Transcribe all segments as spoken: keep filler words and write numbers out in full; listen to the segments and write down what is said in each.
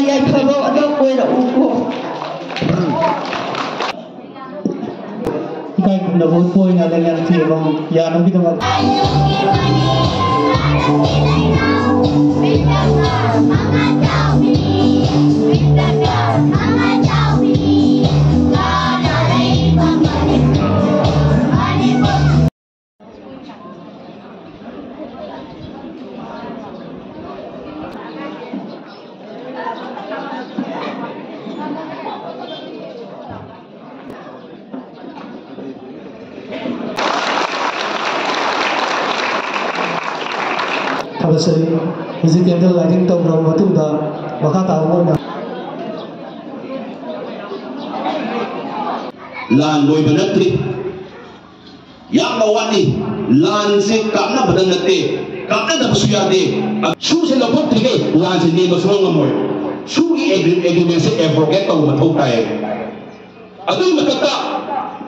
ꯌꯥꯏꯐꯕ ꯑꯗꯨꯝ ꯑꯣꯏꯔꯛꯎꯀꯣ꯫ ꯏꯀꯥꯏ ꯈꯨꯝꯅꯕ ꯎꯠꯄ ꯑꯣꯏꯅ ꯂꯩꯉꯥꯛ ꯊꯤꯕ ꯌꯥꯅꯕꯒꯤꯗꯃꯛ꯫ ꯊꯥꯒꯠꯆꯔꯤ꯫ ꯍꯧꯖꯤꯛ candle lighting ꯇꯧꯈ꯭ꯔꯕ ꯃꯇꯨꯡꯗ ꯃꯈꯥ ꯇꯥꯕ ꯑꯣꯏꯅ ꯂꯥꯟ ꯂꯣꯏꯕ ꯅꯠꯇ꯭ꯔꯤ꯫ ꯌꯥꯝꯅ ꯋꯥꯠꯂꯤ꯫ ꯂꯥꯟꯁꯦ ꯀꯥꯞꯅꯕꯗ ꯅꯠꯇꯦ, ꯀꯥꯞꯅꯗꯕꯁꯨ ꯌꯥꯗꯦ꯫ ꯁꯨꯁꯦ ꯂꯧꯊꯣꯛꯇ꯭ꯔꯤꯈꯩ ꯂꯥꯟꯁꯦ ꯅꯦꯝꯕ ꯁꯨꯡꯉꯝ ꯉꯝꯃꯣꯏ꯫ ꯁꯨꯒꯤ ꯑꯦꯒ꯭ꯔꯤ-, ꯑꯦꯒ꯭ꯔꯤꯃꯦꯟꯁꯦ ꯑꯦꯕ꯭ꯔꯣꯒꯦꯠ ꯇꯧꯕ ꯃꯊꯧ ꯇꯥꯏꯌꯦ꯫ ꯑꯗꯨꯒꯤ ꯃꯊꯛꯇ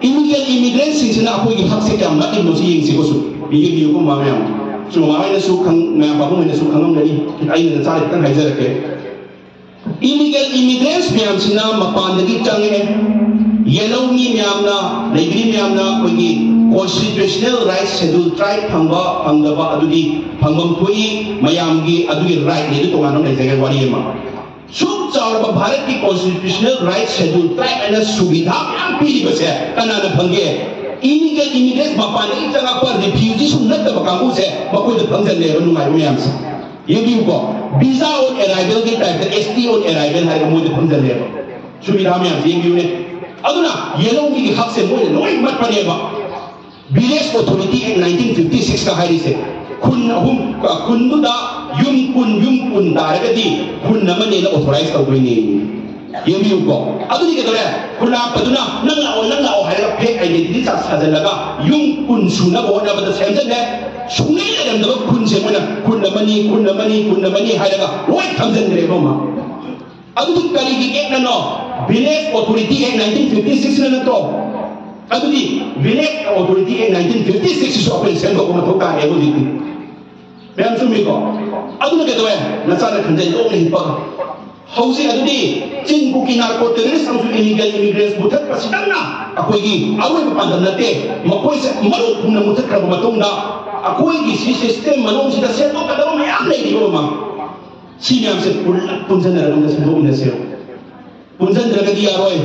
ꯏꯂꯤꯒꯦꯜ ꯏꯃꯤꯒ꯭ꯔꯦꯟꯁꯤꯡꯁꯤꯅ ꯑꯩꯈꯣꯏꯒꯤ ꯍꯛꯁꯦ ꯀꯌꯥꯝ ꯂꯥꯛꯏꯅꯣ ꯁꯤ ꯌꯦꯡꯁꯤꯀꯣ꯫ ꯁꯨꯝ ꯌꯦꯡꯕꯤꯌꯨꯀꯣ ꯃꯌꯥꯝ꯫ ꯁꯨꯝ ꯃꯃꯥ ꯍꯣꯏꯅꯁꯨ ꯈꯪ-, ꯃꯌꯥꯝ ꯄꯥꯕꯨꯡ ꯍꯣꯏꯅꯁꯨ ꯈꯪꯉꯝꯒꯅꯤ꯫ ꯑꯩꯅ ꯅꯆꯥꯗ ꯈꯤꯇꯪ ꯍꯥꯏꯖꯔꯛꯀꯦ꯫ ꯏꯂꯤꯒꯦꯜ ꯏꯃꯤꯒ꯭ꯔꯦꯟꯁ ꯃꯌꯥꯝꯁꯤꯅ ꯃꯄꯥꯟꯗꯒꯤ ꯆꯪꯉꯛꯑꯦ꯫ ꯌꯦꯜꯍꯧ ꯃꯤ ꯃꯌꯥꯝꯅ, ꯂꯩꯕꯤꯔꯤ ꯃꯌꯥꯝꯅ ꯑꯩꯈꯣꯏꯒꯤ ꯀꯣꯟꯁꯇꯤꯇ꯭ꯌꯨꯁꯅꯦꯜ ꯔꯥꯏꯠ, ꯁꯦꯗ꯭ꯌꯨꯜ ꯇ꯭ꯔꯥꯏꯕ ꯐꯪꯕ ꯐꯪꯗꯕ ꯑꯗꯨꯗꯤ ꯐꯪꯐꯝ ꯊꯣꯛꯏ, ꯃꯌꯥꯝꯒꯤ ꯑꯗꯨꯒꯤ ꯔꯥꯏꯠꯅꯤ, ꯑꯗꯨ ꯇꯣꯉꯥꯟꯅ ꯂꯩꯖꯒꯦ ꯋꯥꯔꯤ ꯑꯃ꯫ ꯁꯨꯛ ꯆꯥꯎꯔꯕ ꯚꯥꯔꯠꯀꯤ ꯀꯣꯟꯁꯇꯤꯇ꯭ꯌꯨꯁꯅꯦꯜ ꯔꯥꯏꯠ, ꯁꯦꯗ꯭ꯌꯨꯜ ꯇ꯭ꯔꯥꯏꯕ ꯍꯥꯏꯅ ꯁꯨꯕꯤꯙꯥ ꯃꯌꯥꯝ ꯄꯤꯔꯤꯕꯁꯦ ꯀꯅꯥꯅ ꯐꯪꯒꯦ? ꯏꯂꯤꯒꯦꯜ ꯏꯃꯤꯒ꯭ꯔꯦꯟ, ꯃꯄꯥꯟꯗꯒꯤ ꯆꯪꯉꯛꯄ ꯔꯤꯐ꯭ꯌꯨꯖꯤ ꯁꯨ ꯅꯠꯇꯕ ꯀꯥꯡꯕꯨꯁꯦ ꯃꯈꯣꯏꯗ ꯐꯪꯖꯜꯂꯦꯕ ꯅꯨꯡꯉꯥꯏꯕ ꯃꯌꯥꯝꯁꯦ꯫ ꯌꯦꯡꯕꯤꯌꯨꯀꯣ, visa on arrival ꯒꯤ type ꯇ S T on arrival ꯍꯥꯏꯔꯒ ꯃꯣꯏꯗ ꯐꯪꯖꯜꯂꯦꯕ꯫ ꯁꯨꯕꯤꯙꯥ ꯃꯌꯥꯝꯁꯦ ꯌꯦꯡꯕꯤꯌꯨꯅꯦ꯫ ꯑꯗꯨꯅ ꯌꯦꯜꯍꯧ ꯃꯤꯒꯤ ꯍꯛꯁꯦ ꯃꯣꯏꯅ ꯂꯣꯏ ꯃꯠꯄꯅꯦꯕ꯫ Village Authority Act nineteen fifty six ꯀ ꯍꯥꯏꯔꯤꯁꯦ, ꯈꯨꯟ ꯑꯍꯨꯝ, ꯈꯨꯟꯗꯨꯗ ꯌꯨꯝ ꯀꯨꯟ, ꯌꯨꯝ ꯀꯨꯟ ꯇꯥꯔꯒꯗꯤ ꯈꯨꯟ ꯑꯃꯅꯦꯅ authorize ꯇꯧꯗꯣꯏꯅꯦ꯫ ꯌꯦꯡꯕꯤꯌꯨꯀꯣ꯫ ꯑꯗꯨꯗꯤ ꯀꯩꯗꯧꯔꯦ? ꯈꯨꯂꯥꯛꯄꯗꯨꯅ "ꯅꯪ ꯂꯥꯛꯑꯣ, ꯅꯪ ꯂꯥꯛꯑꯣ" ꯍꯥꯏꯔꯒ fake identity ꯁꯥ-, ꯁꯥꯖꯜꯂꯒ ꯌꯨꯝ ꯀꯨꯟ ꯁꯨꯅꯕ ꯍꯣꯠꯅꯕꯗ ꯁꯦꯝꯖꯜꯂꯦ꯫ ꯁꯨꯡꯂꯩ ꯂꯩꯔꯝꯗꯕ ꯈꯨꯟꯁꯦ ꯃꯣꯏꯅ ꯈꯨꯟ ꯑꯃꯅꯤ, ꯈꯨꯟ ꯑꯃꯅꯤ, ꯈꯨꯟ ꯑꯃꯅꯤ ꯍꯥꯏꯔꯒ ꯂꯣꯏ ꯊꯝꯖꯟꯈ꯭ꯔꯦꯕ ꯑꯃ꯫ ꯑꯗꯨꯗꯤ ꯀꯔꯤꯒꯤ act ꯅꯅꯣ? Village Authority Act nineteen fifty six ꯅ ꯅꯠꯇ꯭ꯔꯣ? ꯑꯗꯨꯗꯤ Village Authority Act nineteen fifty six ꯁꯤꯁꯨ ꯑꯩꯈꯣꯏꯅ ꯁꯦꯝꯗꯣꯛꯄ ꯃꯊꯧ ꯇꯥꯔꯦ ꯍꯧꯖꯤꯛꯇꯤ꯫ ꯃꯌꯥꯝ ꯆꯨꯝꯃꯤꯀꯣ? ꯑꯗꯨꯅ ꯀꯩꯗꯧꯋꯦ? ꯅꯆꯥꯅ ꯈꯟꯖꯩ ꯂꯣꯛꯅ ꯍꯤꯞꯄꯒ꯫ ꯍꯧꯖꯤꯛ ꯑꯗꯨꯗꯤ ꯆꯤꯟ ꯀꯨꯀꯤ ꯅꯥꯔꯀꯣ ꯇꯦꯔꯣꯔꯤꯁ ꯑꯃꯁꯨꯡ ꯏꯂꯤꯒꯦꯜ ꯏꯃꯤꯒ꯭ꯔꯦꯟꯁ ꯃꯨꯊꯠꯄꯁꯤꯇꯪꯅ ꯑꯩꯈꯣꯏꯒꯤ ꯑꯔꯣꯏꯕ ꯄꯥꯟꯗꯝ ꯅꯠꯇꯦ꯫ ꯃꯈꯣꯏꯁꯦ ꯃꯔꯨꯞ ꯊꯨꯡꯅ ꯃꯨꯊꯠꯈ꯭ꯔꯕ ꯃꯇꯨꯡꯗ ꯑꯩꯈꯣꯏꯒꯤ ꯁꯤ ꯁꯤꯁꯇꯦꯝ ꯃꯅꯨꯡꯁꯤꯗ ꯁꯦꯝꯗꯣꯛꯀꯗꯕ ꯃꯌꯥꯝ ꯂꯩꯔꯤꯕ ꯃꯃꯥ꯫ ꯁꯤ ꯃꯌꯥꯝꯁꯦ ꯄꯨꯟꯁꯤꯟꯅꯔꯒ ꯑꯝꯇ ꯁꯦꯝꯗꯣꯛꯃꯤꯟꯅꯁꯦꯕ꯫ ꯄꯨꯟꯁꯤꯟꯗ꯭ꯔꯒꯗꯤ ꯌꯥꯔꯣꯏ꯫